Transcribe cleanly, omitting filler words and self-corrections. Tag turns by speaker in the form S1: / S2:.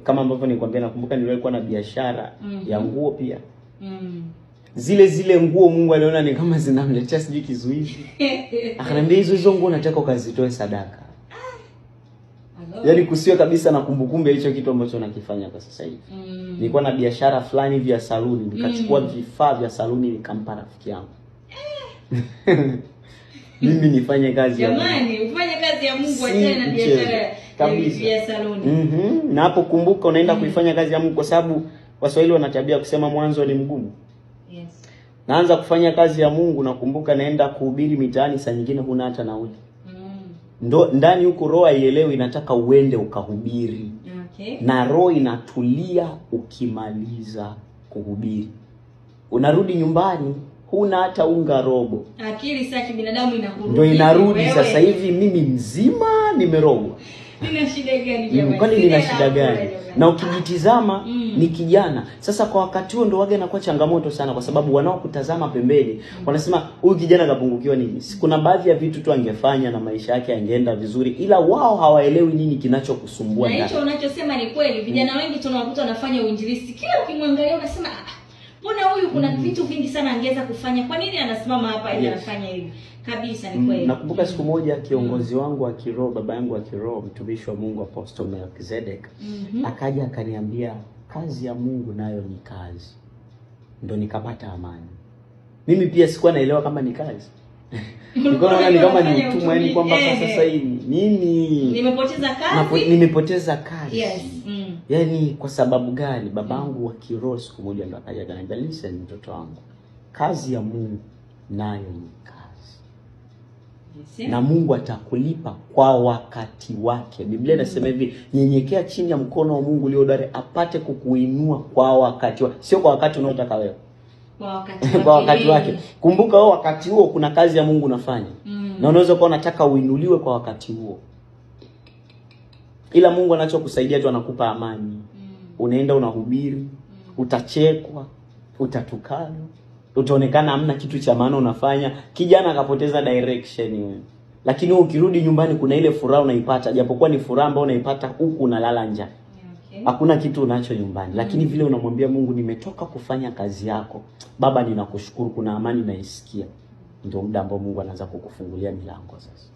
S1: Kama ambavyo nilikwambia, nakumbuka niliwahi kuwa na biashara ya nguo pia. Zile zile nguo Mungu aliona ni kama zinamletea sijui kizuizi, akaniambia hizo hizo nguo nataka ukazitoe sadaka. Yaani kusiwe kabisa na kumbukumbu ya hicho kitu ambacho nakifanya kwa sasa hivi. Nilikuwa na biashara fulani hivi ya saluni, nikachukua vifaa vya saluni nikampa rafiki yangu. Mimi nifanye kazi ya Mungu.
S2: Jamani, ufanye kazi ya Mungu,
S1: Si
S2: achana na
S1: mchezo.
S2: biashara
S1: Kabisa.
S2: ya saluni.
S1: Na hapo kumbuka unaenda kuifanya kazi ya Mungu kwa sababu Waswahili wana tabia kusema mwanzo ni mgumu. Naanza kufanya kazi ya Mungu, nakumbuka naenda kuhubiri mitaani, saa nyingine huna hata nauli. Ndo ndani huko roho haielewi, inataka uende ukahubiri. Na roho inatulia ukimaliza kuhubiri. Unarudi nyumbani huna hata unga robo.
S2: Akili sasa kibinadamu inakurudi.
S1: Ndio inarudi
S2: Wewe,
S1: sasa hivi mimi mzima nimerogwa.
S2: Nina shida gani jamani?
S1: Kwani nina
S2: Sina
S1: shida
S2: la
S1: gani?
S2: kula jamani.
S1: Na ukijitizama ni kijana. Sasa kwa wakati huo ndo waga inakuwa changamoto sana, kwa sababu wanaokutazama pembeni wanasema huyu kijana kapungukiwa nini? Si kuna baadhi ya vitu tu angefanya na maisha yake yangeenda vizuri, ila wao hawaelewi nini kinachokusumbua
S2: Na
S1: ndani.
S2: hicho unachosema ni kweli. Vijana wengi tunawakuta wanafanya uinjilisti, kila ukimwangalia unasema ah, mbona huyu kuna vitu vingi sana angeweza kufanya, kwa nini anasimama hapa ili anafanya hivi? Kabisa ni kweli.
S1: Nakumbuka siku moja kiongozi wangu wa kiroho, baba yangu wa kiroho, mtumishi wa Mungu Apostle Melchizedek, akaja akaniambia kazi ya Mungu nayo ni kazi. Ndo nikapata amani. Mimi pia sikuwa naelewa kama ni kazi. Nilikuwa naona ni kama ni utumwa, yani kwamba kwa sasa hivi nini
S2: Nimepoteza kazi.
S1: Nimepoteza kazi.
S2: Yes.
S1: Yaani kwa sababu gani? Babangu wa kiroho siku moja ndo akaja akaniambia, listen mtoto wangu, kazi ya Mungu nayo ni kazi. Na Mungu atakulipa kwa wakati wake. Biblia inasema hivi, nyenyekea chini ya mkono wa Mungu ulio hodari apate kukuinua kwa wakati wake, sio kwa wakati unaotaka wewe.
S2: Kwa wakati wake.
S1: Kwa wakati wake. Kumbuka wewe wakati huo kuna kazi ya Mungu unafanya. Na unaweza kuwa unataka uinuliwe kwa wakati huo. Ila Mungu anachokusaidia tu anakupa amani. Unaenda unahubiri, utachekwa, utatukanwa, utaonekana hamna kitu cha maana unafanya. Kijana akapoteza direction wewe. Lakini wewe ukirudi nyumbani kuna ile furaha unaipata, japokuwa ni furaha ambayo unaipata huku unalala njaa. Hakuna kitu unacho nyumbani, lakini vile unamwambia Mungu nimetoka kufanya kazi yako. Baba ninakushukuru, kuna amani naisikia. Ndio muda ambao Mungu anaanza kukufungulia milango sasa.